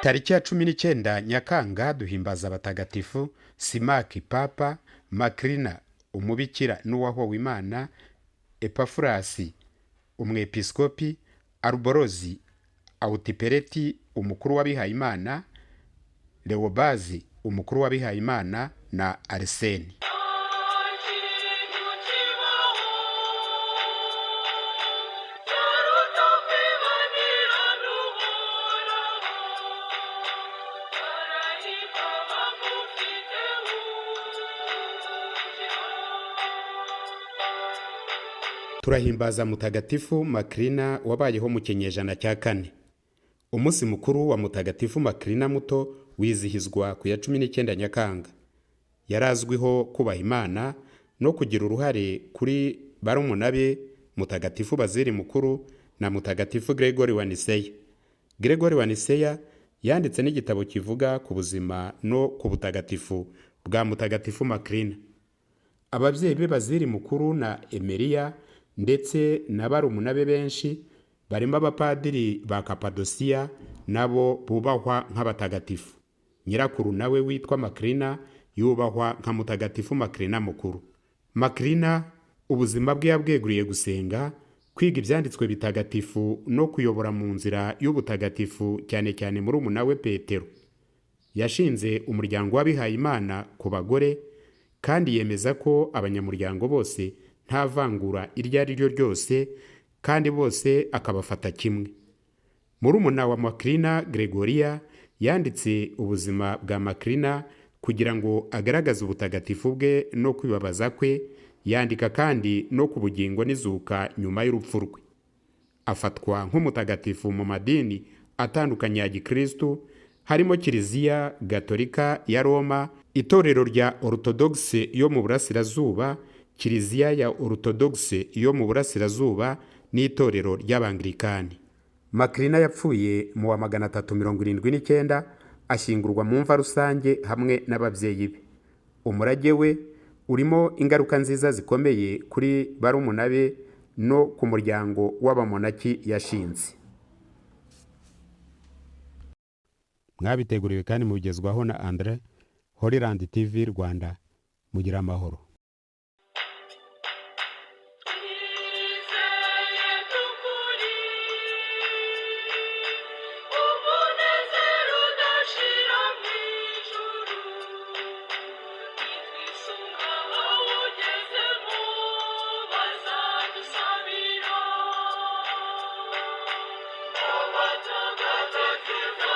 Tariki ya 19 Nyakanga duhimbaza abatagatifu Simaki Papa, Makrina umubikira n'uwahowe Imana, Epafurasi umwepiskopi, Aruborozi Awutipereti umukuru w'abihayimana, Lewobazi umukuru w'abihayimana na Arseni. Turahimbaza Mutagatifu Makrina wabayeho mu kinyejana cya kane. Umunsi mukuru wa Mutagatifu Makrina muto wizihizwa ku ya 19 Nyakanga. Yari azwiho kubaha Imana no kugira uruhare kuri barumuna be Mutagatifu Bazili Mukuru na Mutagatifu Gregory wa Niseya. Gregory wa Niseya yanditse n'igitabo kivuga ku buzima no ku butagatifu bwa Mutagatifu Makrina. Ababyeyi be Bazili Mukuru na Emeriya ndetse na barumuna be benshi barimo abapadiri ba Kapadosiya nabo bubahwa nk'abatagatifu. Nyirakuru nawe witwa Makrina yubahwa nka Mutagatifu Makrina Mukuru. Makrina ubuzima bwe yabweguriye gusenga, kwiga ibyanditswe bitagatifu no kuyobora mu nzira y'ubutagatifu cyane cyane murumuna we Petero. Yashinze umuryango w'abihayimana ku bagore kandi yemeza ko abanyamuryango bose nta vangura iryo ari ryo ryose kandi bose akabafata kimwe. Murumuna wa Makrina Gregoria yanditse ubuzima bwa Makrina kugira ngo agaragaze ubutagatifu bwe no kwibabaza kwe, yandika kandi no ku bugingo n'izuka nyuma y'urupfu rwe. Afatwa nk'umutagatifu mu madini atandukanye ya Gikristu harimo Kiliziya Gatolika ya Roma, Itorero rya Orthodoxe yo mu Burasirazuba, Kiliziya ya Orthodoxe yo mu Burasirazuba n'itorero ry'Abanglikani. Makrina yapfuye mu wa 379 ashyingurwa mu mva rusange hamwe n'ababyeyi be. Umurage we urimo ingaruka nziza zikomeye kuri barumuna be no ku muryango w'abamonaki yashinze. Mwabiteguriwe kandi mubigezwaho na Andre Holyland TV Rwanda. Mugira amahoro. Twizeye tukuri umunezero udashira mu ijuru, nitwisunga abawugezemo bazadusabira. Abatagatifu,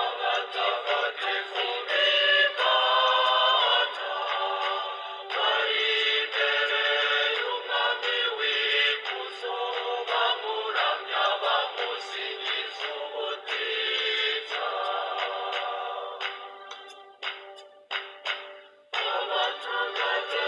abatagatifu b'Imana, bari imbere y'umwami w'ikuzo, bamuramya bamusingiza ubutitsa. Abatagatifu.